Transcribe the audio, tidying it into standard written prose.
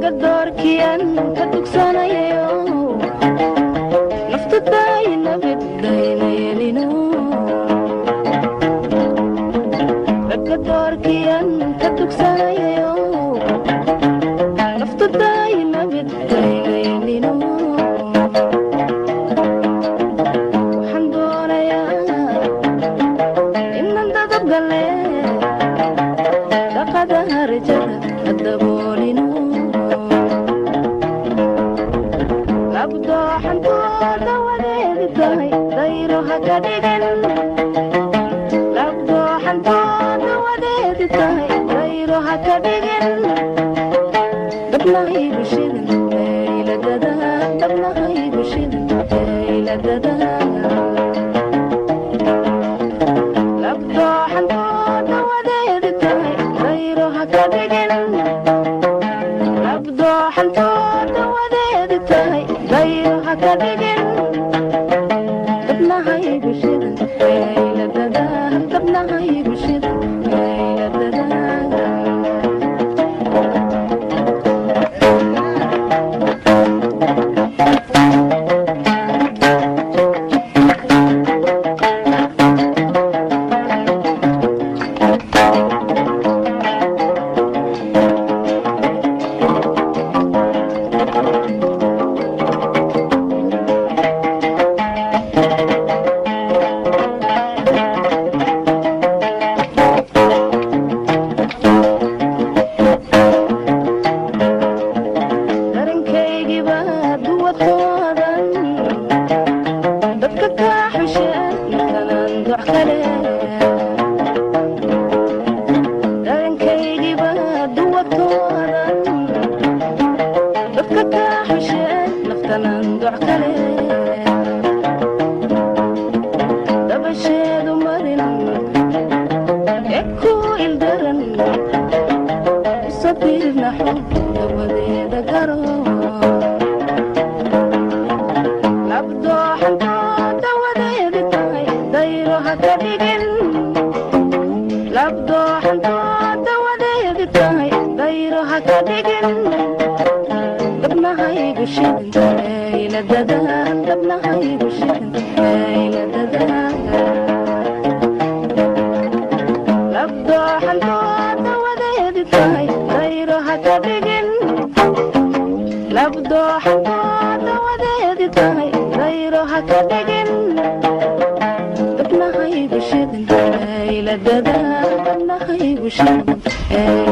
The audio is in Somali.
Ragga doorkiyan ka dugsanayo, naftu daynabid daymayelino. Ragga doorkiyan ka dugsanayo, naftu daynabid daymayelino. Waxaan doonayaa inan dadab gale, dhaqada harjada hadaboolino. Labdooxantooda wadeedi tahay, dayro ha ka dhigin. Labdooxantooda wadeedi tahay, dayro ha ka dhigin. Dabnahaygu shidin eyladada, dabnahaygu shidin eyladada. Labdooxantooda wadeedi tahay, dayro ha ka dhigin. Labdooxantooda wadeedi tahay, dayro ha ka dhigin. Dabnahaygu shidan eyladada, dabnahaygu shidan eyladada. Darankaygiiba duwadkoodan dadka kaa xusheen, markanan doc kale. Darankaygiiba duwadkoodan dadka kaa xusheen, naftanan doc kale. Dabasheedu marin ee ku ildaran, usabirnaxo dabadeeda garo. Labdooxantooda wadeedi tahay, dayro ha ka dhigin. Labdooxantooda wadeedi tahay, dayro ha ka dhigin. Dabnahaygu shidin eyladada, dabnahaygu shidin eyladada. Labdooxantooda wadeedi tahay, dayro ha ka dhigin. Labdooxantooda wadeedi tahay, dayro ha ka dhigin. Dabnahaygu shidin eyladada, dabnahaygu shidin.